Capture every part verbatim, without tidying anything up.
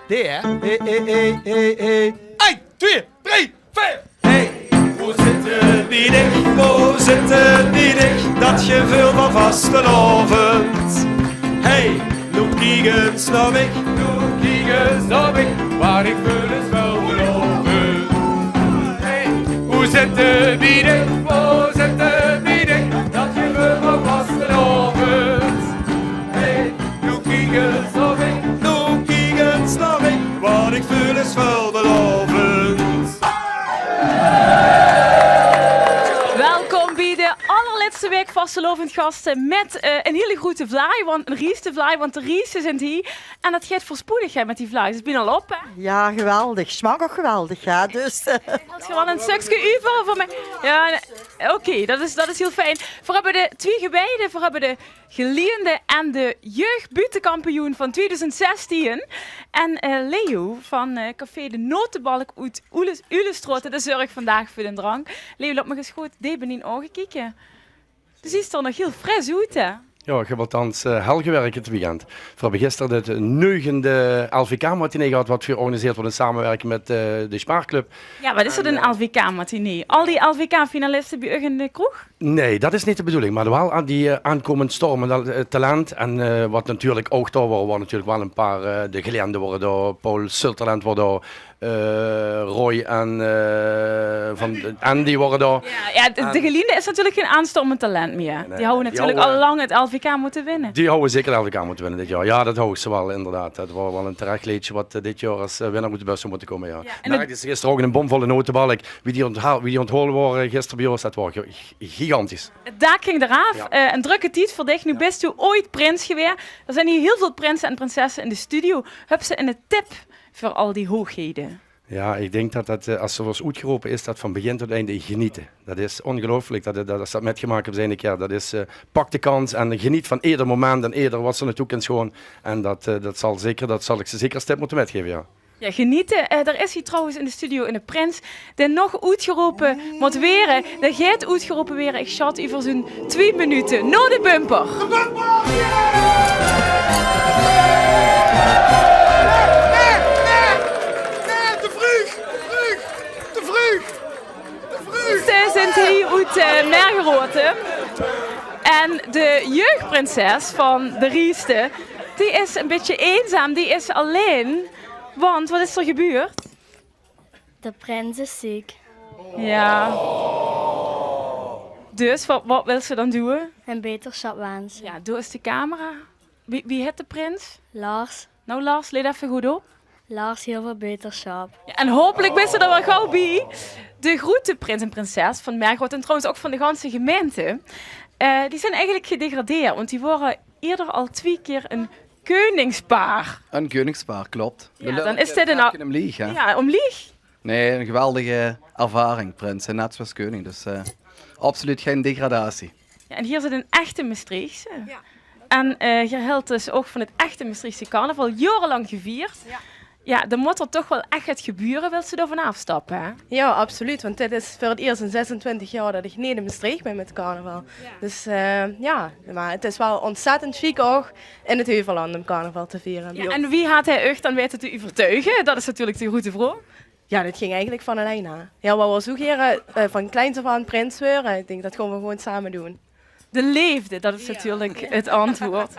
Dao, hè? Hé, hé, hé, hé, hé. Ein, twieë, drie, veer. Hey, wo zit 't bie dich, wo zit 't bie dich, dat geveul van vastelaovend? Hey, noe kiek ins nao mich, noe kiek ins nao mich, want ich veul 't veulbelovend. Hey, wo zit 't bie dich, wo zit 't bie dich, dat geveul van vastelaovend? Hey, noe kiek ins nao mich, noe kiek ins nao mich, wat ich veul is veulbelovend. Welkom bie de allerlètste waek vastelaovend, gaste, mit, eh, ein hiel groete vlaai, want ein rieste vlaai, want de rieste zint hie. En dat geit veurspoedig, hè, mit die vlaai. Ze zint al op, hè? Jao, geweldig. Smaak ouch geweldig, jao. Dus, eh. Hèls se waal ein stökske euver veur mich? Jao, nae. Oké, dat is, dat is hiel fijn. Veer höbbe de twieë gewiejde, veer höbbe de geliende en de jeugdbuuttekampioen van twieëdoezend zestien. En, eh, Leo van, eh, café De Notebalk oet Ules-, Ulestrote, dae zörg vandaag veur den drank. Leo, laot mich ins good deep in dien ouge kieke. Doe zuus d'r nog hiel fris oet, hè? Jao, ich höb althans, eh, hel gewirk 't weekend. Veer höbbe gister de neugende L V K-matinee gehad, wat georganiseerd weurt in samewirking mit, eh, de Spaarclub. Jao, wat is dat, ein L V K-matinee? Al die L V K-finaliste bie uch in de kroeg? Nae, dat is neet de bedoeling. Mer waal aan die, eh, aankomend stormend, eh, talent. En, eh, wat natuurlik ouch dao waor, waore natuurlik waal ein paar, eh, de Geliende waore dao, Paul Sulterland waor dao, eh, Roy en, eh, van Andy waore dao. Jao, jao, de, de Geliende is natuurlik gein aanstormend talent mieë. Nae, die hawwe natuurlik al lang 't L V K mótte winne. Die hawwe zeker 't L V K mótte winne dit jaor. Jao, dat hawwe ze waal, inderdaad. Dat waor waal ein terech leedje wat, eh, dit jaor es, eh, winnaar oet de bus zou mótte kómme, jao. Jao, en de Nae, gister ouch in ein bomvolle Notebalk. Wie die ontha-, wie die onthaole waore gister bie ós, dat waor gi-, gi-, gigantisch. 't Daak ging d'raaf. Jao. Eh, ein drökke tied veur dich. Noe bis doe ooit prins gewaes. D'r zeen hie hiel väöl prinse en prinsesse in de studio. Höbs se eine tip veur al die hoeëgheden? Jao, ich dink dat dat, eh, es se waers oetgerope, is dat van begin tot einde geniete. Dat is óngeluifelik. Dat, dat, es se dat mitgemaak höbs eine kier, dat is, eh, pak de kans en geniet van eder moment en eder wat se nao toe kins goon. En dat, eh, dat zal zeker, dat zal ich ze zeker es tip mótte mitgaeve, jao. Jao, geniete. Eh, d'r is hie trouwens in de studio eine prins dae nog oetgerope mót waere. Dae geit oetgerope waere, ich sjat, euver zoe'n twieë minute. Nao de bumper. Te vreug, te vreug, te vreug. Ze zint hie oet, eh, Mergerote. En de jeugdprinses van de Rieste, die is ein bietje einzaam, die is allein. Want wat is d'r gebeurd? De prins is zeek. Jao. Dus, wat, wat wils se dan doon? Ein betersjap winse. Jao, doe is de camera. Wie, wie hèt de prins? Lars. Noe, Lars, lèt effe good op. Lars, hiel väöl betersjap. Jao, en hopelik bis se d'r waal gaw bie. De groete prins en prinses van Mergerote en trouwens ouch van de ganse gemeinte, eh, die zint eigelik gedegradeerd, want die waore ieëder al twieë kier ein keuningspaar. Ein keuningspaar, klop. Jao, dan is dit ein... Omlieg, hè? Jao, omlieg. Nae, ein geweldige ervaring, prins, en net zoeas keuning. Dus, eh, absoluut gein degradatie. Jao, en hie zit ein echte Mestreechse. Jao. En, eh, geer höb dus ouch van 't echte Mestreechse carnaval jaorelang gevierd. Jao. Jao, dan mót d'r toch waal ech get gebeure, wils se dao vanaaf stappe, hè? Jao, absoluut, want dit is veur 't ieërs in zesentwintig jaor dat ich neet in Mestreech bin mit carnaval. Jao. Dus, eh, jao, mer 't is waal óntzèttend sjiek ouch in 't Heuvelland óm carnaval te viere. Jao, en wie haet hae uch dan weite te euvertuige? Dat is natuurlik de groete vraog. Jao, dat ging eigelik van allein, hè. Jao, v'r waore zoe gaer, eh, van kleins aaf aan prins waere. Ich dink, dat gaon v'r gewoon same doon. De leefde, dat is natuurlik 't antwoord.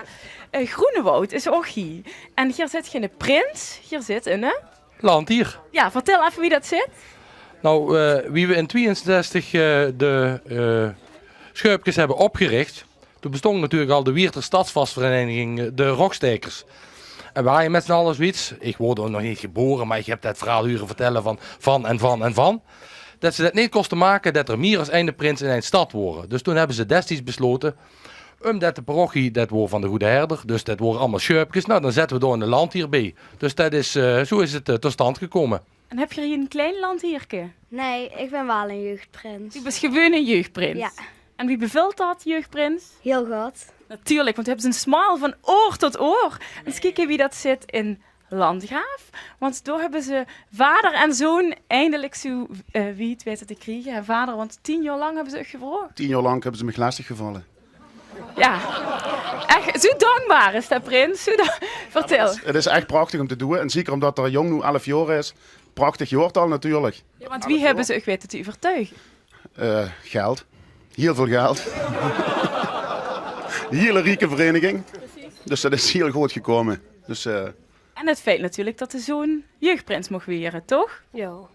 Eh, Groenewoud is ouch hie. En hie zit geine prins, hie zit ein, hè? Landdier. Jao, vertèl effe wie dat zit. Nou, eh, wie we in tweeënzestig, eh, de, eh, Sjeupkes höbbe opgerich, toen bestóng natuurlik al de Wieërter Stadsvastvereiniging, eh, de Rogstaekers. En we hawwe mit z'n alle zoeiets, ich waor nog neet gebore, mer ich höb dat verhaol hure vertèlle van, van en van en van, dat ze dat neet kóste make dat d'r mieër es eine prins in ein stad waore. Dus toen höbbe ze destieds beslote, ómdat de parochie, dat waor van de Goede Herder, dus dat waore allemaol sjeupkes, nou, dan zètte we dao ein landdier bie. Dus dat is, eh, zoe is 't, eh, tot stand gekómme. En höb geer hie ein klein landhierke? Nae, ich bin waal ein jeugdprins. Doe bis gewoon ein jeugdprins? Jao. En wie bevèlt dat, jeugdprins? Hiel good. Natuurlik, want doe höbs ein smile van oor tot oor. Ins kieke wie dat zit in Landgraaf. Want dao höbbe ze vader en zoon eindelik zoe, eh, wied weite te kriege. Hè, vader, want tien jaor lank höbbe ze uch gevraog. Tien jaor lank höbbe ze mich lastig gevalle. Jao. Ech, zoe dankbaar is de prins. Zoe da-, vertèl. Het is ech prachtig um te doon. En zeker umtot d'r jóng noe elf jaor is. Prachtig jaortal natuurlik. Jao, want wie höbbe ze uch weite te euvertuige? Eh, geld. Hiel väöl geld. Hiel rieke vereiniging. Dus det is hiel good gekómme. Dus, eh, En het feit natuurlik det de zoon jeugprins moch waere, toch? Jao.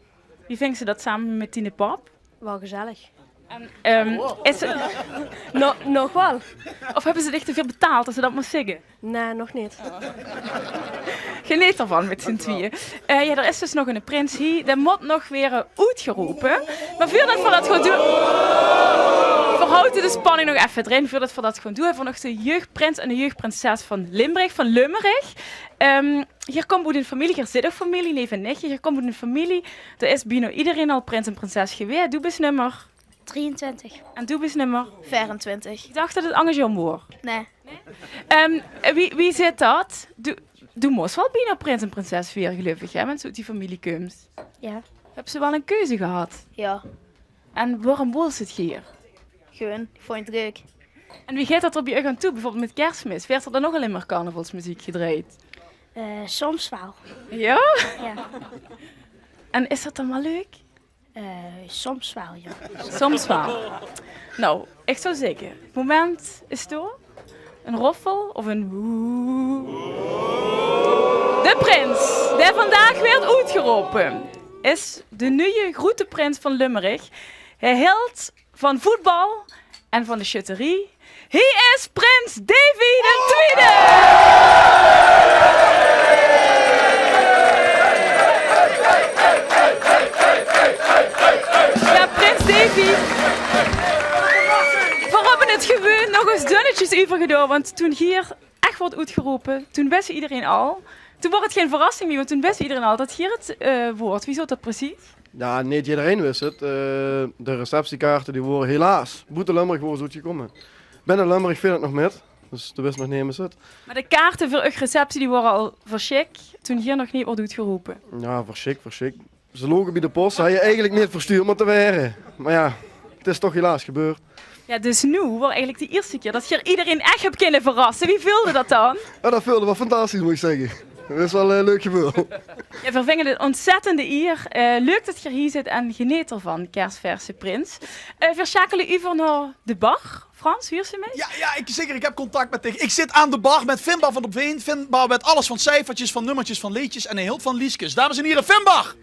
Wie vinjs se det same mit diene pap? Waal gezellig. En, ehm, is het... No-, nog waal. Of höbbe ze dich te väöl betaald, es se det maag zègke? Nae, nog neet. Geneet d'rvan mit zien twieë. Eh, jao, d'r is dus nog eine prins hie. Dae mót nog waere oetgerope. Mer veurdet v'r det gaon doon, v'r hawte de spanning nog effe d'rin. Veurdet v'r det gaon doon, höbbe v'r nog de jeugprins en de jeugprinses van Limburg, van Lummerich. Ehm, hie kump oet ein femilie, hie zit ouch femilie, neef en nichtje. Hie kump oet ein femilie, dao is bienao ederein al prins en prinses gewaes. Doe bis nummer Drieëntwintig. En doe bis nummer? Veerentwintig. Ich dach det het angersóm waor. Nae. Ehm, wie, wie zit det? Doe, doe mós waal bienao prins en prinses waere, geluif ich, hè, wen se oet die femilie kums. Jao. Höbs se waal ein keuze gehad? Jao. En waorom wils se het hie? Gewoon, ich vónj het leuk. En wie geit det d'r bie uch aan toe, bieveurbeeld mit Kersmis? Waert d'r dan nog allein mer carnavalsmeziek gedrejd? Eh, soms waal. Jao? Jao. En is det dan waal leuk? Eh, soms waal, jao. Soms waal. Nou, ich zou zègke, het moment is dao. Ein roffel of ein woe. De prins, dae vandaag waert oetgerope, is de nuje groete prins van Lummerich. Hae hilt van voetbal en van de sjötterie. Hie is prins Davy d'n Twiede! Jao, prins Davy. V'r höbbe het gewoon nog ins dunnetjes euvergedaon, want toen hie ech woort oetgerope, toen wis ederein al. Toen waor het gein verrassing mie, want toen wis ederein al det hie het, eh, woort. Wie zoot det precies? Jao, neet ederein wis het. Eh, de receptiekaarte die wore helaas boete Limburg wore ze oetgekómme. Binne Limburg veel het nog mit, dus doe wis nog nemes het. Mer de kaarte veur uch receptie die wore al versjik toen hie nog neet woort oetgerope. Jao, versjik, versjik. Ze loge bie de pos, ze hawwe eigelik neet verstuurd mótte waere. Mer jao, het is toch helaas gebeurd. Jao, dus noe waor eigelik de ierste kier det geer ederein ech höb kinne verrasse. Wie veulde det dan? Jao, det veulde waal fantastisch, mót ich zègke. Det is waal ein leuk geveul. Jao, veer vinje het ein ontzettende ier. Eh, leuk det geer hie zit en geneet d'rvan, kersverse prins. Eh, veer sjakele euver nao de bar. Frans, huurs se mich? Jao, jao, ich, zeker, ich höb contact mit dich. Ich zit aan de bar mit Finbar van der Veen. Finbar weit alles van cijfertjes, van nummertjes, van leedjes en hae hilt van lieskes. Dames en hiere, Finbar!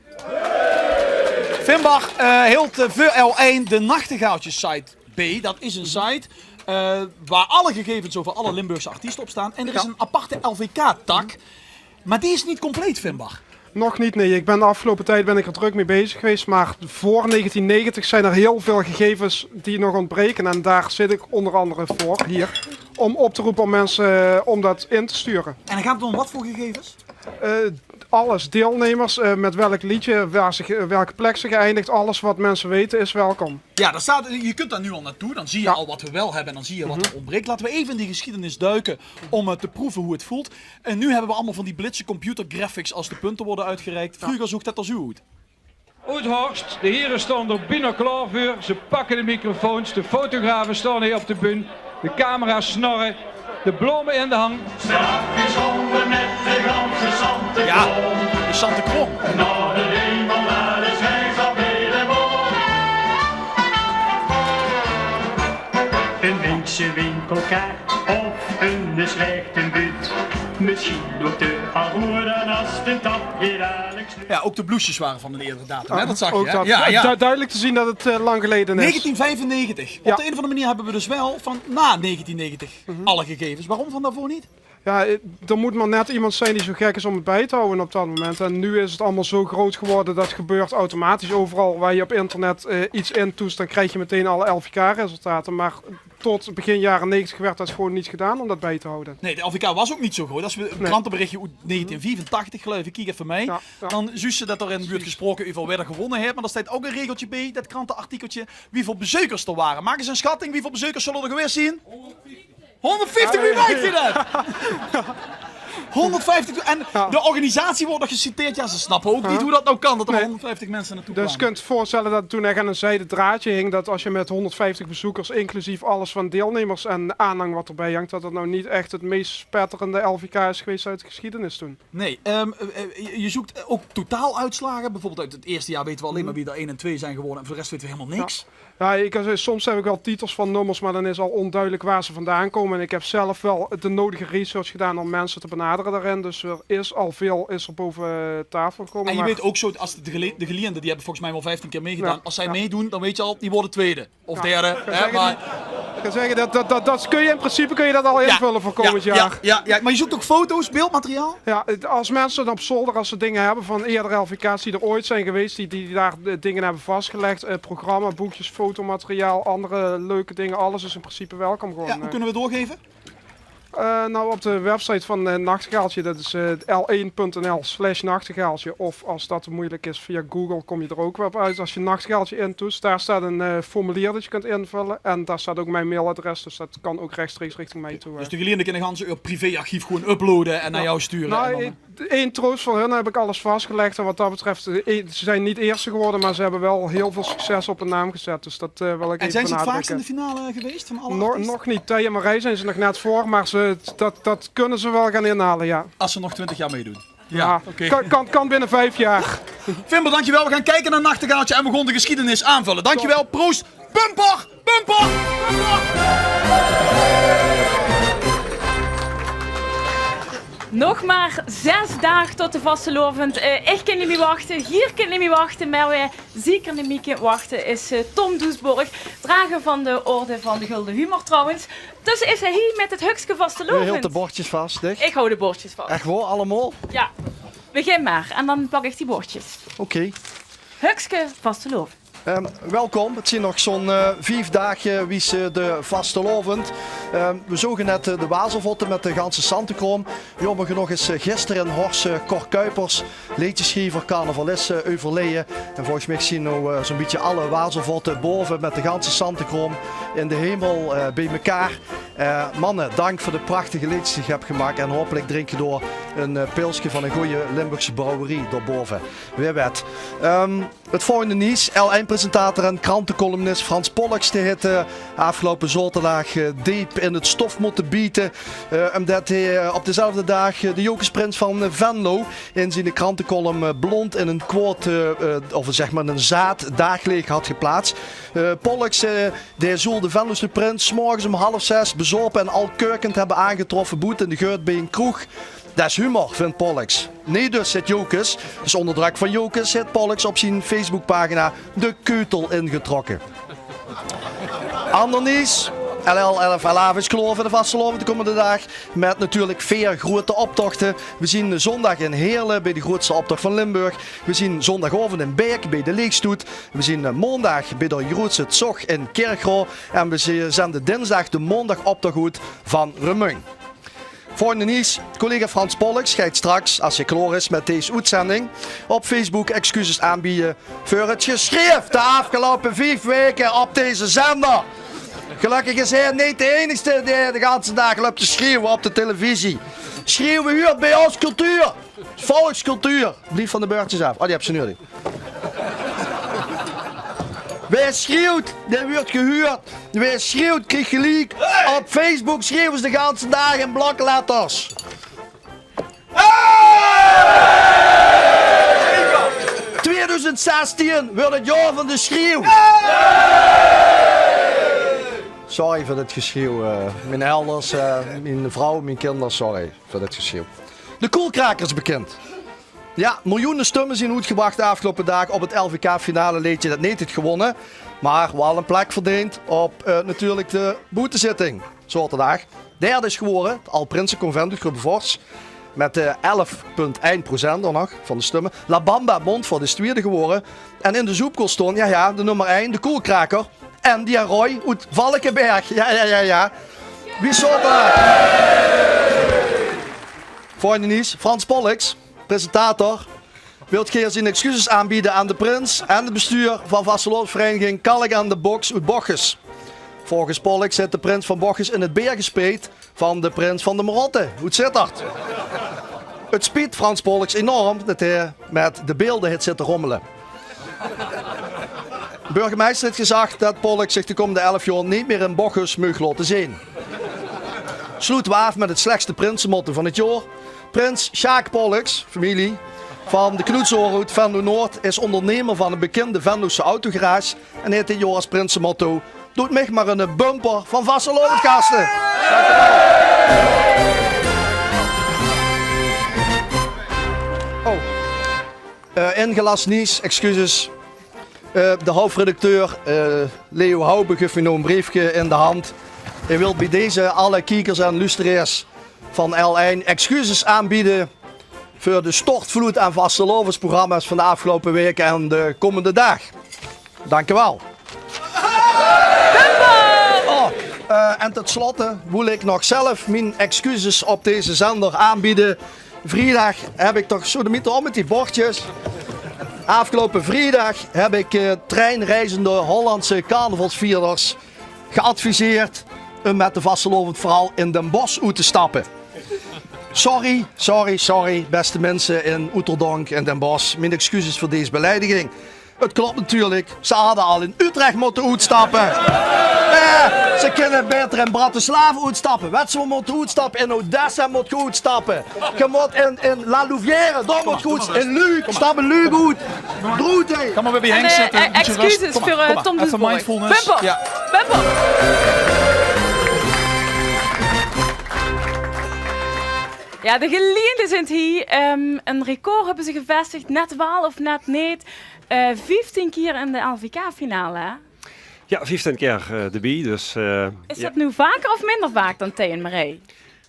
Finbar, eh, hilt, eh, veur L één de Nachtegaaltjes site B. Det is ein site, eh, wo alle gegevens euver alle Limburgse artieste op staon. En d'r is ein aparte L V K-tak. Mer die is neet compleet, Finbar. Nog neet, nae. Ich bön de aafgeloupe tied bön ich d'r drök mit bezig gewaes, mer veur negentien negentig zeen d'r hiel väöl gegevens die nog ontbreke en dao zit ich ónger angere veur hie óm op te rope óm minse, eh, óm det in te sture. En dan geit het óm waat veur gegevens? Eh, alles, deilnemers, eh, mit welk leedje, wo ze ge-, welke plek ze geëindigd, alles waat minse weite is welkom. Jao, dao staot, ge kóntj dao noe al naotoe. Dan zuus se al waat v'r waal höbbe en dan zuus se waat d'r ontbrik. Laote v'r effe in die gesjiedenis duke óm, eh, te proeve wie het veult. En noe höbbe v'r allemaol van die blitse computergraphics es de punte waere oetgereik. Vreuger zoog det d'r zoe oet. Oethorst, de hiere staon d'r bienao klaor veur. Ze pakke de microfoons, de fotografe staon hie op de bühne, de camera's snorre, de blome in de hang. Straks is ónger mit de ganse Sante Kroon. Jao, de Sante Kroon. Nao de hemel, nao de Sjviezer Berenboom. Ein winkelke, winkelkaart of ein slechte buut. Mesjien ouch te verroere es de tak hie dalik. Jao, ouch de bloesjes wore van ein eerdere datum, hè? Ouch det, jao, jao. Du-, dudelik te zeen det het, eh, lang geleje is. Negentien vijfennegentig. Jao. Op de ein of anger meneer höbbe v'r dus waal van nao negentien negentig alle gegevens. Waorom van daoveur neet? Jao, eh, d'r mót mer net emes zeen dae zoe gek is óm het bie te hawte op det moment. En noe is het allemaol zoe groeat gewore, det gebeurt automatisch euveral. Wo se op internet, eh, get intoets, dan kriegs se metein alle L V K-resultate. Mer tot begin jaore negentig woort det gewoon neet gedaon óm det bie te hawte. Nae, de L V K waor ouch neet zoe groeat. Es v'r ein kranteberichje oet negentien viefentachtig, geluif ich, kiek effe mei. Jao, jao. Dan zuus se det d'r in wuuert gesproke euver wae d'r gewónne haet, mer dao steit ouch ein regeltje bie, det kranteartikeltje, wieväöl bezeukers d'r wore. Maak ins ein sjatting, wieväöl bezeukers zölle d'r gewaes zeen? Hóngerdvieftig, wie weit geer det? Honderdvijftig, en de organisatie wordt nog geciteerd. Ja, ze snappen ook niet hoe dat nou kan dat er maar honderdvijftig mensen naartoe kwamen. Dus je kunt je voorstellen dat het toen echt aan een zijden draadje hing, dat als je met honderdvijftig bezoekers, inclusief alles van deelnemers en aanhang wat erbij hangt, dat het nou niet echt het meest spetterende L V K is geweest uit de geschiedenis toen. Nee, ehm, eh, eh, je, je zoekt ook totaaluitslagen. Bijvoorbeeld uit het eerste jaar weten we alleen maar wie er één en twee zijn geworden. En voor de rest weten we helemaal niks. Ja, ik, soms heb ik wel titels van nummers, maar dan is al onduidelijk waar ze vandaan komen. En ik heb zelf wel de nodige research gedaan om mensen te benaderen daarin. Dus er is al veel is er boven tafel gekomen. En je weet ook zo, als de, gele- de geleerden, die hebben volgens mij wel vijftien keer meegedaan. Ja. Als zij meedoen, dan weet je al, die worden tweede. Of derde. Hè, maar ik kan zeggen, dat, dat, dat, dat kun je in principe kun je dat al invullen voor komend jaar. Ja, ja, maar je zoekt ook foto's, beeldmateriaal? Ja, het- als mensen op zolder, als ze dingen hebben van eerder L V K's die er ooit zijn geweest, die, die daar eh, dingen hebben vastgelegd, eh, programma, boekjes, fotomateriaal, andere leuke dingen, alles is in principe welkom gewoon. Ja, hoe eh. Kunnen we het doorgeven? Eh, nou, op de website van eh, Nachtegaaltje, dat is eh, l1.nl slash nachtegaaltje. Of als dat te moeilijk is, via Google kom je er ook weer op uit. Als je Nachtegaaltje intoetst, daar staat een eh, formulier dat je kunt invullen. En daar staat ook mijn mailadres, dus dat kan ook rechtstreeks richting mij toe. Dus eh. De geleerden kunnen gans hun privéarchief gewoon uploaden en naar jou sturen. Nou, en dan, eh, één troost voor hun heb ik alles vastgelegd. En wat dat betreft, eh, ze zijn niet eerste geworden, maar ze hebben wel heel veel succes op hun naam gezet. Dus dat eh, wil ik even benadrukken. En zijn ze het vaakst in de finale geweest van alle artiesten? Nog niet. Thei en Marij zijn ze nog net voor, maar ze, dat, dat kunnen ze wel gaan inhalen, ja. Als ze nog twintig jaar meedoen. Ja, oké. Kan, kan, kan binnen vijf jaar. Fimber, dankjewel. We gaan kijken naar Nachtegaaltje en we gaan de geschiedenis aanvullen. Dankjewel. Proost. Bumper! Bumper! Bumper! Nog maar zes daag tot de vastelaovend. Eh, ich kin neet mie wachte, geer kint neet mie wachte, mer wae zeker neet mie kint wachte is eh, Tom Doesborg, drager van de Orde van de Gulden Humor trouwens. Dus is hae hie mit het hukske vastelaovend. Hae hilt de bordjes vas, dich? Ich hou de bordjes vas. Ech waor, allemaol? Ja, begin mer en dan pak ich die bordjes. Oké. Hukske vastelaovend. Ehm, welkom. Het zien nog zo'n eh, vief daag eh, wies eh, de vastelaovend. Ehm, we zoge net eh, de Wazelvotte met de ganse santekraom. Jaomer genóg is eh, gister in Horse eh, Cor Kuipers, leedjeschriever, carnavalist, eh, euverleje. En volges mich zien now eh, zo'n bietje alle Wazelvotte bove met de ganse santekraom in de hemel eh, bie mekaar. Eh, manne, dank veur de prachtige leedjes die geer höb gemaak. En haopelik drink geer door ein eh, pilske van ein gooj Limburgse brouwerie daobove. Wae wet. Ehm, Het volgende nuujs. L1-presentator en krantecolumnist Frans Pollux, dae haet eh, aafgeloupe zaoterdaag eh, deep in het stof mótte biete. Eh, umdet hae eh, op dezelfde daag eh, de Jocusprins van eh, Venlo in zien krantecolumn eh, blond in ein kwaod, eh, eh, of zeg mer ein zaad daagliech had geplaats. Eh, Pollux eh, dae zoel de Venlose prins 's morges um half zes bezaope en al kurkend höbbe aangetroffe boete in de geurt bie ein kroeg. Det is humor, vindt Pollux. Nae dus, zaet Jocus. Dus ónger drök van Jocus haet Pollux op zien Facebookpagina de keutel ingetrokke. Anger nuujs. L L elf Alaaf is klaor veur de vastelaovend de kómmende daag. Mit natuurlik veer groeate optochte. We zien zóndig in Heerle bie de groeatste optoch van Limburg. We zien zóndigaovend in Baek bie de Leechstoet. We zien eh, maondig bie de groeatste tsoch in Kirchroa. En we ze- zende dinsdig de maondagoptoch oet van Remunj. Volgende nuujs. Collega Frans Pollux geit straks, as hae klaor is mit dees oetzending, op Facebook excuses aanbeje veur het gesjrief de aafgeloupe vief waeke op deze zender. Gelökkig is hae neet de einigste dae de ganse daag löp te sjrieuwe op de televisie. Sjrieuwe huurt bie ós cultuur. Volkscultuur. Blief van de beurtjes aaf. Oh, die höbs se nudig. Wae sjriewt, dae wuurt gehuurd. Wae sjriewt, krieg geliek. Op Facebook sjriewwe ze de ganse daag in blokletters. Tweedoezend zestien wuurt het jaor van de sjriew. Sorry veur dit gesjriew. Eh, mien elders, eh, mien vrouw, mien kinder, sorry veur dit gesjriew. De Koelkrakers bekind. Ja, miljoene stumme zien oetgebrach de aafgeloupe daag op het L V K-finaleleedje det neet haet gewónne, mer waal ein plek verdeend op eh, natuurlik de boetezitting zaoterdaag. Derde is gewore het Al Prinse Convent oet Grubbevors mit eh, elf punt ein procent d'r nog van de stumme. La Bamba Montfort is twiede gewore. En in de zoepkoel stónd, ja, ja, de nummer ein, de Koelkraker, Andy en Roy oet Valkeberg. Ja, ja, ja, ja. Wie zaoterdaag. Volgende nuujs. Frans Pollux, presentator, wilt gaer zien excuses aanbeje aan de prins en het bestuur van vastelaovesvereiniging Kalk aan de Boks oet Bochjes. Volges Pollux haet de prins van Bochus in 't beer gespeet van de prins van de Marotte oet Zitterd. 't Spiet Frans Pollux enorm det hae mit de beelder haet zitte rommele. Burgemeister haet gezag det Pollux zich de kómmende elf jaor neet mier in Bochus maag laote zeen. Sloete we aaf mit 't slechste prinsemotto van 't jaor. Prins Sjaak Pollux, femilie, van de Knoetsoren oet Venlo-Noord is óndernemer van ein bekinde Venlose autogarage en haet dit jaor es prinsemotto: "Doot mich mer eine bumper van vastelaovendgaste." Oh. Eh, ingelas nies, excuses. Eh, de hoofdredacteur, eh, Leo Houben, guf mich noe ein breefke in de hand. Hae wilt bie deze alle kiekers en luisteraars van L1 excuses aanbiede veur de stortvloed aan vastelaovesprogramma's van de aafgeloupe waeke en de kómmende daag. Dank u wel. Oh, eh, en ten slotte wil ik nog zelf mijn excuses op deze zender aanbieden. Vriedag heb ik toch, sodemieter, al met die bordjes. Aafgeloupe vriedag heb ik, eh, treinreizende Hollandse carnavalsvierders geadviseerd om met de vastelaovend vooral in Den Bosch oet te stappen. Sorry, sorry, sorry, beste minse in Oeterdonk en Den Bosch. Mijn excuses veur dees beleidiging. 't Klop natuurlik, ze hadde al in Utrecht mótte oetstappe. Eh, ze kinne baeter in Bratislava oetstappe. Wèt ze, wo mót oetstappe? In Odessa mót ge oetstappe. Ge mót in, in La Louvière, dao mót ge oet-, in Luuk, stap in Luuk oet. Droet, hè. Kom maar, we hebben En, Henk eh, zitten. eh, Een beetje rust. Excuses Kom maar, veur, eh, kom maar. Tom Even Duisburg. Mindfulness. Bumper. Ja. Bumper. Ja, de geliende zint hie. Ehm, een record hebben ze gevestigd. Net waal of net neet. Eh, vieftien keer in de L V K-finale, hè? Ja, vieftien keer, eh, d'rbie. Dus, eh, Is ja. dat noe vaker of minder vaak dan Thei en Marij?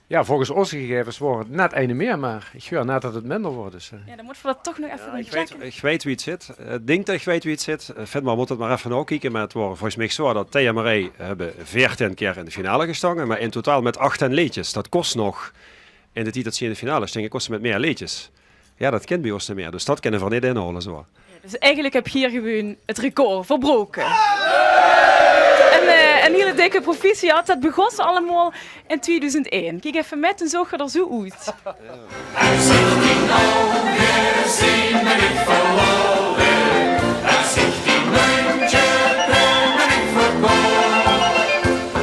Ja, volgens onze gegevens waor 't net eine mier, maar ik huur net dat 't minder waor. Dus, eh. Ja, dan mótte we dat toch nog effe Ja, gaan ik weet, checke. ik weet wie 't zit. Eh, ik dink dat ik weet wie 't zit. Eh, Vind maar, mót 't maar effe naokieke. Maar 't waor volgens mich zo dat Thei en Marij hebben veertien keer in de finale gestange. Maar in totaal met achttien leedjes. Dat kos nog, in de tied dat ze in de finale stinge, kos ze met mier leedjes. Ja, dat kint bie ós neet mier. Dus dat kinne v'r neet inhaole, zo. Ja, dus eigenlijk heb je hier gewoon het record verbroken. En, eh, een hele dikke proficiat. Dat begós allemaol in tweeduizend één. Kiek effe mit, toen zoog ge er zo oet. As ich dien ouge zeen, bin ich verlore. As ich dien mundje kin, bin ich verkore.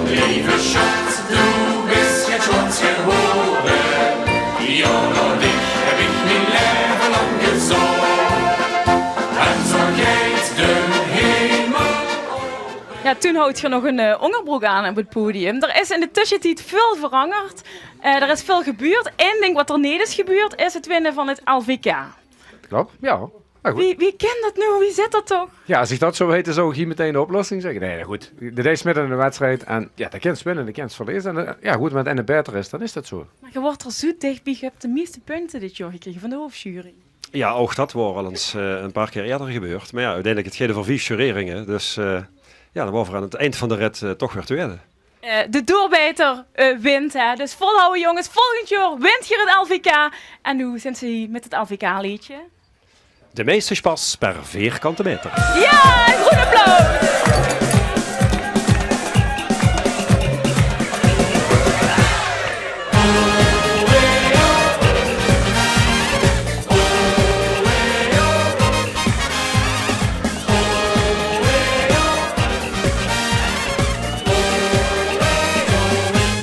Leve schat, du bis jetzt schon gewore. Ja, nao dich heb ich mien leve lang gezocht. En zo geit de hemel. Ja, toen hoot je nog een, eh, óngerbrook aan op het podium. Er is in de tussentied veel verangerd. Eh, er is veel gebeurd. Eén ding wat er neet is gebeurd, is het winnen van het L V K. Klopt, ja. Maar goed. Wie, wie kan dat noe? Wie zit dat toch? Ja, als ik dat zou weten, zou ik hier meteen de oplossing zeggen. Nee, nee, goed. Dit is midden in de wedstrijd en ja, dan kins winnen, dan kins verliezen. En, eh, ja, goed, want en het beter is, dan is dat zo. Maar je wordt er zo dichtbij, je hebt de meeste punten dit jaar gekregen van de hoofdjury. Ja, ook dat waor al eens, eh, een paar keer eerder gebeurd. Maar ja, uiteindelijk, het geit euver vief jureringe. Dus, eh, ja, dan waore v'r aan het eind van de rit, eh, toch weer tweede. Eh, de doorbijter, eh, wint, hè. Dus volhouden, jongens. Volgend jaar wint hier het L V K. En noe zint ze hie met het L V K-leedje. De meiste sjpas per vierkante meter. Ja, een groot applaus.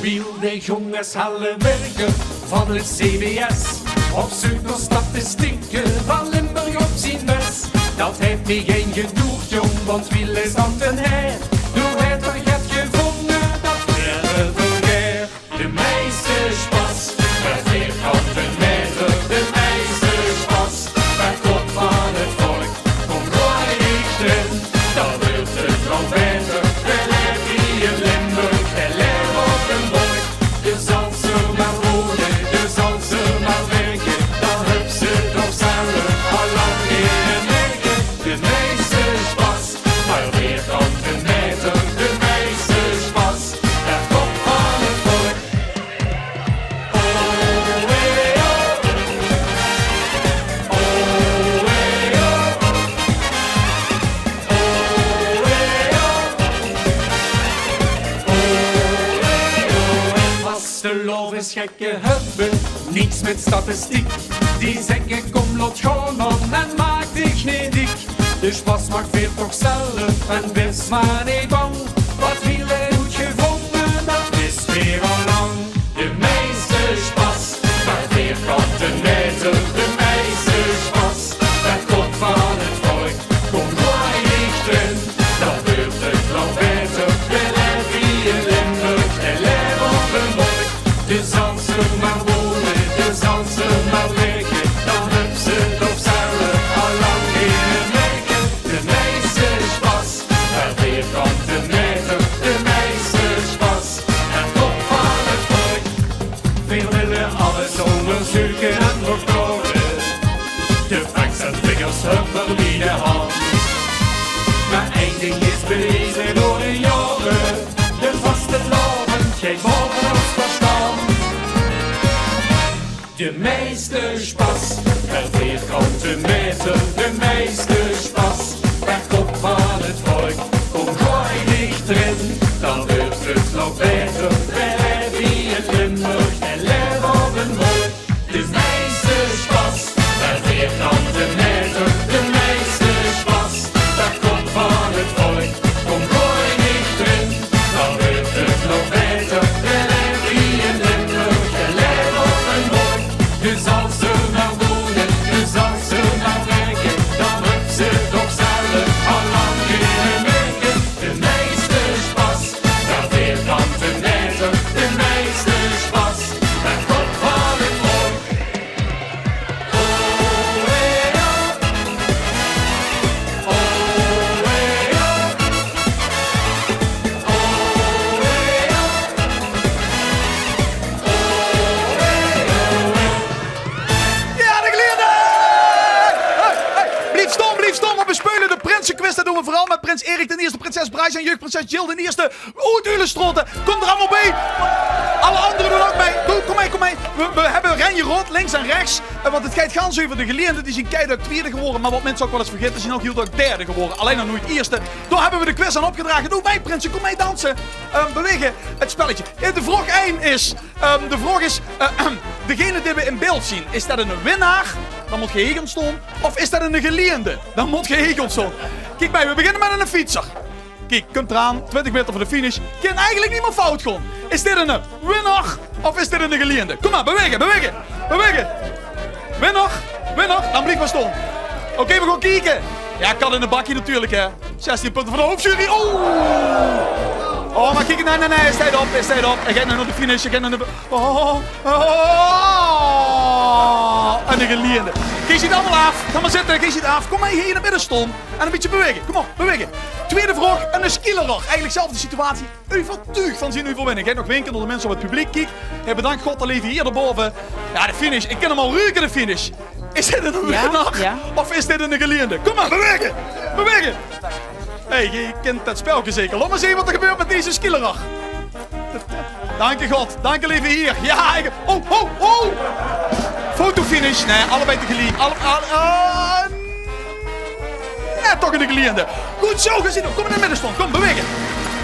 Wiel de jónges Hallenbergen van het C B S op zeuk nao statistieke van Limburg op zien bes. Dat haet mich gein gedoerd, jóng, want Wiel is dan ten heer. Doe haet er get gevónge, dat waere v'r gaer. De meiste sjpas per vierkante meter, de meiste sjpas per kop van het volk. Kom door de richting, dan wuurt het waal beter. We laeve hie in Limburg, we laeve op een borg. De zal ze maar wonen, de zal ze maar werken, dan höbs se toch zelf al lang gein merke. De meiste sjpas per vierkante Gekke höbbe niks mit statistiek. Die zègke: kóm, laot gaon, man, en maak dich neet dik. De sjpas maak veer toch zelf en wis mer neet bang. Wat Wiel haet oetgevónje, dat wis veer al lang. De meiste sjpas per vierkante meter. De meiste sjpas per kop van 't volk. Kóm, goej dich d'rin, dan weurt 't nog baeter. Veer laeve in Limburg, veer laeve op de Borg. De zals d'r mer wone, de zals d'r mer wirke, dan höbs se toch zelf al lang gein merke. De meiste sjpas per vierkante meter, de meiste sjpas per kop van 't volk. Veer wille alles óngerzeuke en verklaore. De facts en figures höbbe veer bie de hand. Mer ein ding is beweze door de jaore: de vastelaovend geit baove ós versjtand. De meiste sjpas per vierkante meter, de meiste sjpas per kop van 't volk. Kóm, goej dich d'rin, dan weurt 't nog baeter. Veer laeve in Limburg, veer laeve op de Borg. De meiste sjpas per vierkante meter, de meiste sjpas per kop van 't volk. Kóm, goej dich d'rin, dan weurt 't nog baeter. Veer laeve in Limburg, veer laeve op de Borg. De zals d'r mer wone, de zals d'r mer wirke, dan höbs se toch zelf al lang gein merke. De meiste sjpas per vierkante meter, de meiste sjpas per kop van 't volk. Jao, de Geliende! Hey, hey, blief staon, blief staon, want we speule de prinsequiz. Dat doon we veural mit prins Erik d'n Ierste, prinses Braas en jeugdprinses Jill d'n Ierste oet Ulestraote. Kóm d'r allemaol bie. Alle angere doon ouch mei. Kóm, kóm mei, kóm mei. We, we höbbe Renje Rot links en rechs. Eh, want 't geit gans euver de Geliende. Die zien keidaag twiede gewore. Mer wat minse ouch waal ins vergaete, zien ouch hiel daag derde gewore. Allein nog noeit ierste. Dao höbbe we de quiz aan opgedrage. Doot mei, prinse. Kóm mei danse. Ehm, bewege. 't Spelletje. Eh, de vraog ein is, ehm, de vraog is, eh, degene dae we in beeld zien, is dat eine winnaar? Dan mót geer hie gaon staon. Of is dat eine geliende? Dan mót geer hie gaon staon. Kiek mei, we beginne mit eine fietser. Kiek, kump d'raan, twintig meter veur de finish. Kin eigelik neet mie fout gaon. Is dit eine winnaar of is dit eine geliende? Kóm mer, bewege, bewege, bewege. Winnaar, winnaar, dan blief mer staon. Oké, we gaon kieke. Jao, kat in de bak hie natuurlik, hè. Zestien punte veur de hoofdjury. Oh! Oh, mer kiek, nae, nae, nae, hae steit op, hae steit op. Hae geit nao de finish, hae geit nao de... Oh, oh, oh. En de geliende. Geer zeet allemaol aaf. Gaot mer zitte, geer zeet aaf. Kóm mer hie in 't midde staon. En e bietje bewege. Kóm op, bewege. Twiede vraog, eine skielerach. Eigelik zelfde situatie. Euvertuug van zien euverwinning. Hae geit nog winke nao de minse op 't publiek. Kiek, hae bedank God, de leve hiere baove. Jao, de finish. Ik kin 'm al ruke, de finish. Is dit eine winnaar of is dit eine geliende? Kóm mer, bewege! Bewege! Hey, geer kint dat spelke zeker. Laot mer zeen wat d'r gebeurt mit deze skielerach. Danke God, danke leve hier. Jao, ik, oh, oh, oh! Fotofinish. Nae, allebei tegeliek. Alle, alle, ah, nae, toch eine geliende. Good zo, geer zeet 'm. Kóm in 't midde staon, kóm, bewege.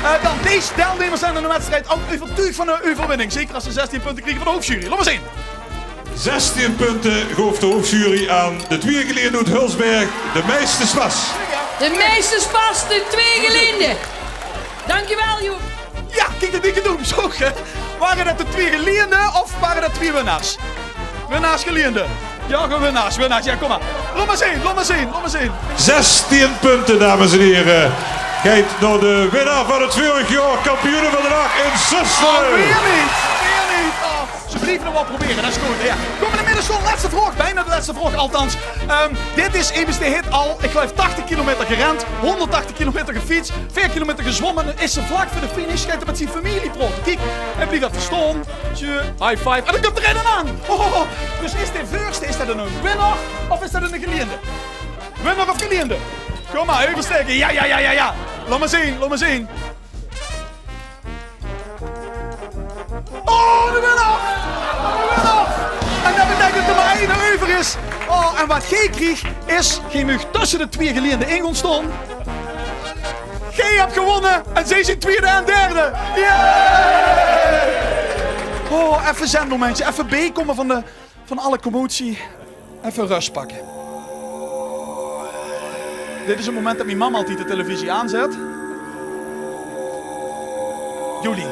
Eh, dan, deze deilnemers zien in de wedstrijd ouch euvertuug van de euverwinning. Zeker es ze zestien punte kriege van de hoofdjury. Laot mer zeen. Zestien punte goof de hoofdjury aan de twieë geliende oet Hulsberg, de meiste sjpas. De meiste sjpas, de twieë geliende. Dankjewel, Joep. Jao, kiek, dat dink ik ouch. Zo, hè. Ware dat de twieë geliende of ware dat twieë winnaars? Winnaars, geliende. Jao, gewoon winnaars, winnaars. Jao, kóm mer. Laot mer zeen, laot mer zeen, laot mer zeen. Zestien punte, dames en hiere. Geit nao de winnaar van 't veurig jaor, kampioene van de nach in Zöstere. Oh, weer neet. Weer neet. Oh. Ze blieve nog waal probere, dat is good. Jao. Kómme we inmiddels tot de lètste vraog, bijna de lètste vraog althans. Ehm, dit is emes dae haet al, ik geluif, tachtig kilometer gerend, honderdtachtig kilometer gefiets, veer kilometer gezwómme. Dan is 'r vlak veur de finish, geit 'r mit zien femilie praote. Kiek, hae blief effe staon. Zo, high five. En dan kump d'r eine aan. Ho, ho, ho. Dus is de veurste, is dat eine winnaar of is dat eine geliende? Winnaar of geliende? Kóm mer, euverstaeke. Jao, jao, jao, jao, jao. Laot mer zeen, laot mer zeen. Oh, de winnaar! De winnaar! En dat beteikent dat d'r mer eine euver is. Oh, en wat geej kriegt is, geej maag tösse de twieë geliende in gaon staon. Geej höb gewónne en zeej zien twiede en derde. Yay! Oh, effe zenmomentje, effe beekómme van de, van alle commotie. Effe rös pakke. Dit is 't moment det mien mam altied de televisie aanzet. Jolien.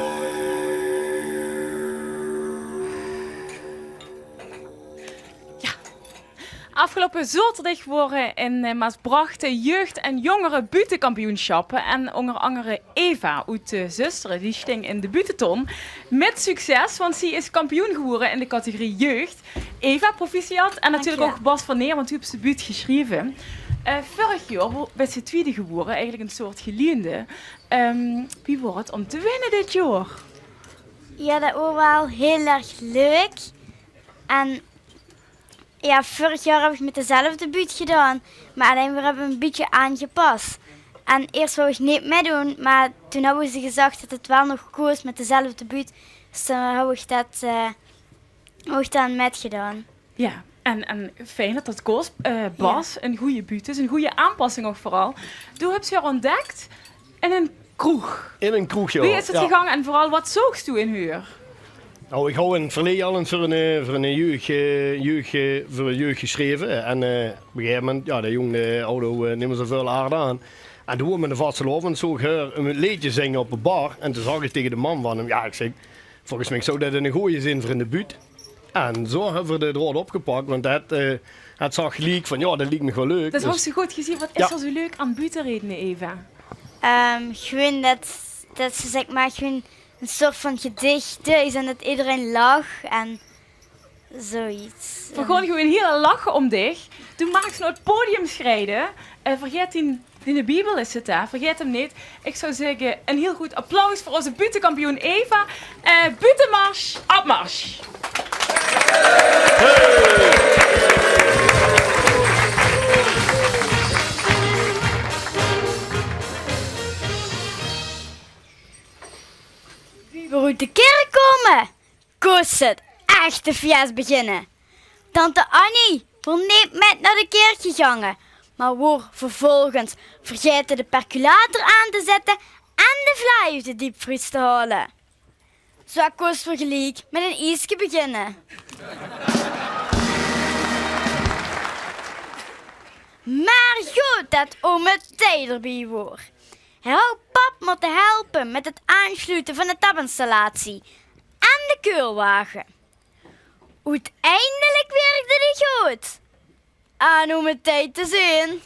Jao. Aafgeloupe zaoterdig wore in, eh, Maasbrach de jeugd- en jóngerebuuttekampioensjappe. En ónger angere Eva oet, eh, Zöstere, die sting in de buutteton. Mit succes, want zie is kampioen gewore in de categorie jeugd. Eva, proficiat. En natuurlik ouch Bas van Neer, want doe höbs de buut gesjreve. Eh, vörig jaor wo-, bis se twiede gewore, eigelik ein soort geliende. Ehm, wie waor 't óm te winne dit jaor? Jao, det waor waal hiel erg leuk. En jao, vörig jaor höb ich mit dezelfde buut gedaon, mer allein veer höbbe 'm ein bietje aangepas. En iers wou ich neet mitdoon, mer toen höbbe ze gezag det 't waal nog kós mit dezelfde buut. Dus toen höb ich det, eh, ouch dan mitgedaon. Jao, en, en fijn det det kós. Eh, Bas, ein gooj buut, dus ein gooj aanpassing ouch veural. Doe höbs häör óntdèk in ein kroeg. In ein kroeg, jao. Wie is 't gegange en veural, waat zoogs doe in häör? Nou, ich haw in 't verleje al ins veur ein, eh, veur ein jeug, eh, jeug, eh, veur ein jeug gesjreve. En, eh, op ein gegaeve moment, jao, de jóng, de hauw, eh, neet mie zoväöl aard aan. En toen wore v'r in de vastelaovend, zoog ich häör ein leedje zinge op de bar. En toen zag ich taenge de mam van häöm, jao, ich zèk, volges mich zou det eine gooje zeen veur in de buut. En zo höbbe v'r de draod opgepak, want det, eh, det zag geliek van, jao, det liek mich waal leuk. Det haws se good gezeen. Waat is d'r zo leuk aan buuttereedne, Eva? Ehm, gewoon det, det ze, zèk mer, gewoon ein soort van gedichte is en det ederein lach en zoiets. Veer gaon gewoon hiel lache óm dich. Doe maags nao 't podium sjrieje. Eh, vergaet dien, dien biebel is 't, hè? Vergaet 'm neet. Ich zou zègke, ein hiel good applaus veur ózze buuttekampioen Eva. Eh, buuttemars, opmars. Wie v'r oet de kèrk kome, kós 't echte fies beginne. Tante Annie wól neet mit nao de kèrk gegange, mer waor vervolges vergaete de percolator aan te zètte en de vlaai oet de deepvries te haole. Zo kóste v'r geliek mit ein ieske beginne. Mer good det ome Thei d'rbie waor. Hae haw pap mótte helpe mit 't aansloete van de tapinstallatie en de keulwage. Oeteindelik wirkde die good. Aan ome Thei te zeen.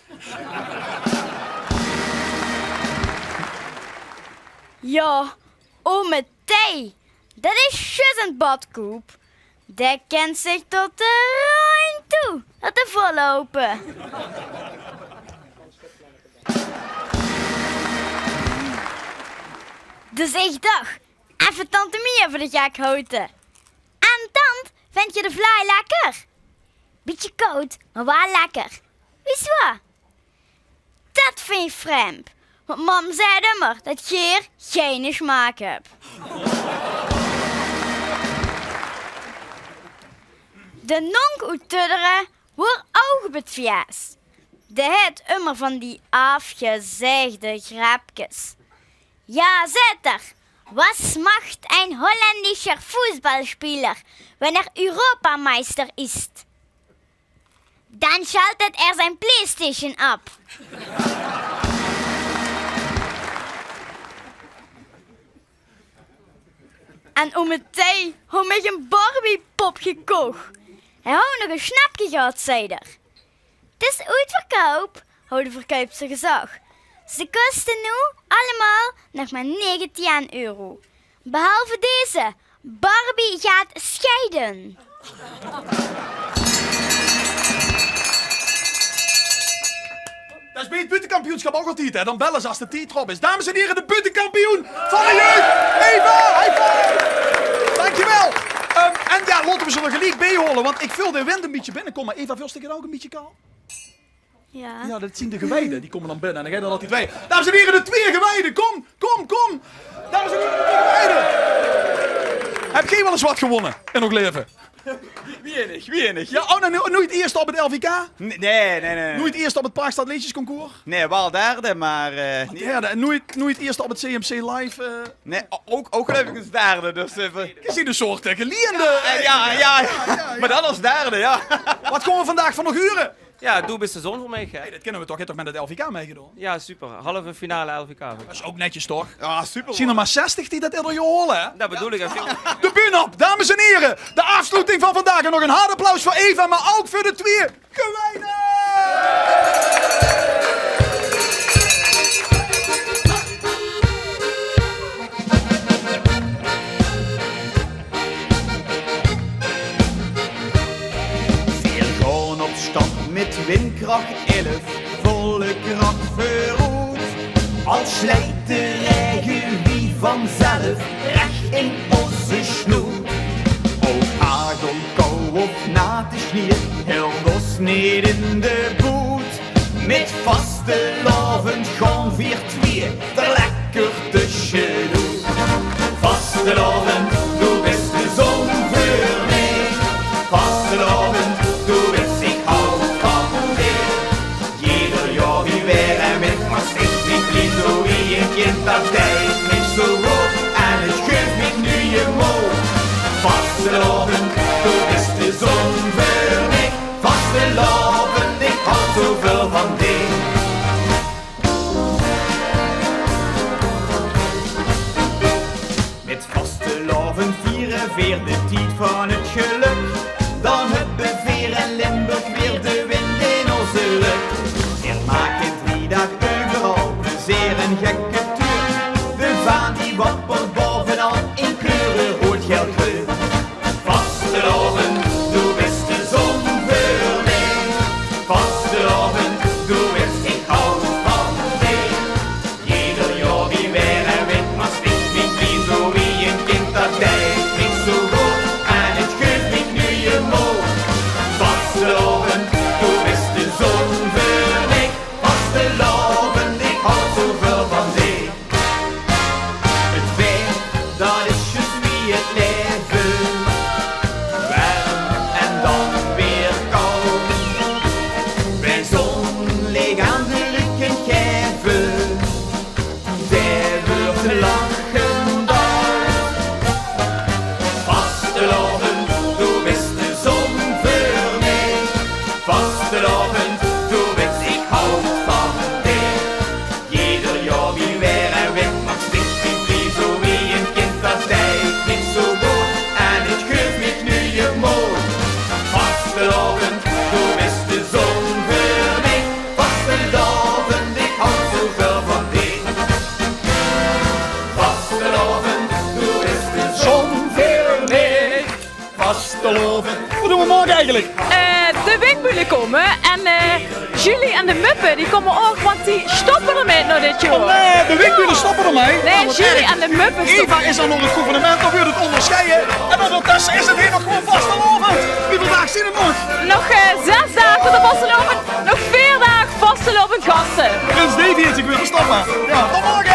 Jao, ome Thei, det is zjus ein badkoep. Dae kènt zich tot de randj toe laote volloupe. Dus ich dach, effe tante Mia veur de gek haote. En dan, vinjs se de vlaai lekker? Bietje kaod, mer waal lekker. Wis se waat? Det vinj ich vreemp, want mam zaet ummer det geer geine smaak höb. De nonk oet Tuddere waor ouch op 't fies. Dae haet ummer van die aafgezaegde grepkes. Ja, zaet 'r, was macht ein holländischer Fußballspieler, wenn er Europameister ist? Dann schaltet er sein Playstation ab. En ome Thei haw mich ein Barbiepop gekoch. Hae haw nog ein snepke gehad, zag 'r. 't Is oetverkoup, haw de verkuipster gezag. Ze koste noe allemaol nog mer negentien euro. Behalve deze, Barbie gaat scheiden. Det is bie 't buuttekampioensjap ouch altied, hè? Dan belle ze es de tied d'rop is. Dames en hiere, de buuttekampioen van de jeugd, Eva! High five! Dankjewel! Ehm, en jao, laote v'r ze d'r geliek bie haole, want ich veul de wind ein bietje binnekómme. Eva, veuls dich 't ouch ein bietje kaod? Ja. Ja, det zien de gewiede. Die kómme dan binne en dan gaon dan altied wei. Dames en hiere, de twieë gewiede. Kóm, kóm, kóm. Dames en hiere, de twieë gewiede. Höb geer waal ins waat gewónne in eur laeve? Wienig, wienig. Ja, oh, noe, noeit ierste op 't L V K? Nae, nae, nae, nae. Noeit ierste op 't Parkstad Leedjesconcours? Nae, waal derde, mer, eh, neet derde. En noeit, noeit ierste op 't C M C Live, eh? Nae, o-, ouch, ouch geluif ich ins derde, dus, eh, v'r... Geer zeet 'n soort, eh, geliende. Ja, ja, ja, ja. Mer dan es derde, ja. Waat gaon v'r vandaag van uch hure? Ja, doe bis de zon veur mich, hè? Hey, det kinne v'r toch, geer höb toch mit 't L V K mitgedaon? Ja, super. Halve finale L V K. Det is ouch netjes, toch? Ja, super. Zeen d'r mer zestig die det eder jaor haole, hè? Det bedoel ich, hè. De bühne op, dames en hiere. De aafsloeting van vandaag. En nog ein hard applaus veur Eva, mer ouch veur de twieë kwijne. Veer gaon op stap mit windkrach elf, volle krach veuroet. Al sleit de raege wie vanzelf rech in ózze snoet. Ouch hagel, kou of natte snieë, hilt ós neet in de boet. Mit vastelaovend gaon veer twieë d'r lekker tösjenoet. Vastelaovend, doe bis de zon veur mich. Vastelaovend, doe wits, ich haoj van dich. Eder jaor wie weer en mit, maak ich mich blie zo wie ein kind. Det deit mich zo good en 't geuf mich nuuje mood. Vastelaovend, doe bis de zon veur mich. Vastelaovend, ich haoj zoväöl van dich. Mit vastelaovend viere veer de tied van 't gelök. Dan höbbe veer in Limburg weer de wind in ózze rök. Veer make drie daag euveral plezeer, ein gekke tuur. De vaan die wappert baovenal in kleure roed, geel, greun. Vastelaovend, doe bis de zon veur mich. Vastelaovend, doe wits, ich haoj van dich. Eder jaor wie weer en mit, maak ich mich blie zo wie ein kind. Det deit mich zo good en 't geuf mich nuuje mood. Vastelaovend, doe bis de zon veur mich. Vastelaovend, ich haoj zoväöl van dich. 't Weer, det is zjus wie 't laeve. Werm en dan weer kald. Wae zon leek aan de lök kint gaeve, dae weurt lachend al. Vastelaovend, doe bis de zon veur mich. Vastelaovend, doe wits, ich haoj van dich. Eder jaor wie weer en mit, maak ich mich blie zo wie ein kind. Det deit mich zo good en 't geuf mich nuuje mood. Vastelaovend, doe bis de zon veur mich. Vastelaovend, ich haoj zoväöl van dich. Vastelaovend, doe bis de zon veur mich. Vastelaovend. Waat doon v'r morge eigelik? Eh, de windbulle kómme en, eh, Julie en de Muppe, die kómme ouch, want die stoppe d'rmit nao dit jaor. Oh nae, de windbulle stoppe d'rmit? Nae, Julie en de Muppe stoppe. Eva is al nao 't gouvernement, dan weurt 't óngersjeie. En óngertösse is 't hie nog gewoon vastelaovend. Wieväöl daag zeen 't nog? Nog, eh, zès daag tot de vastelaovend. Nog veer daag vastelaovend gaste. Prins Davy haet zich weer verstop. Ja, tot morge.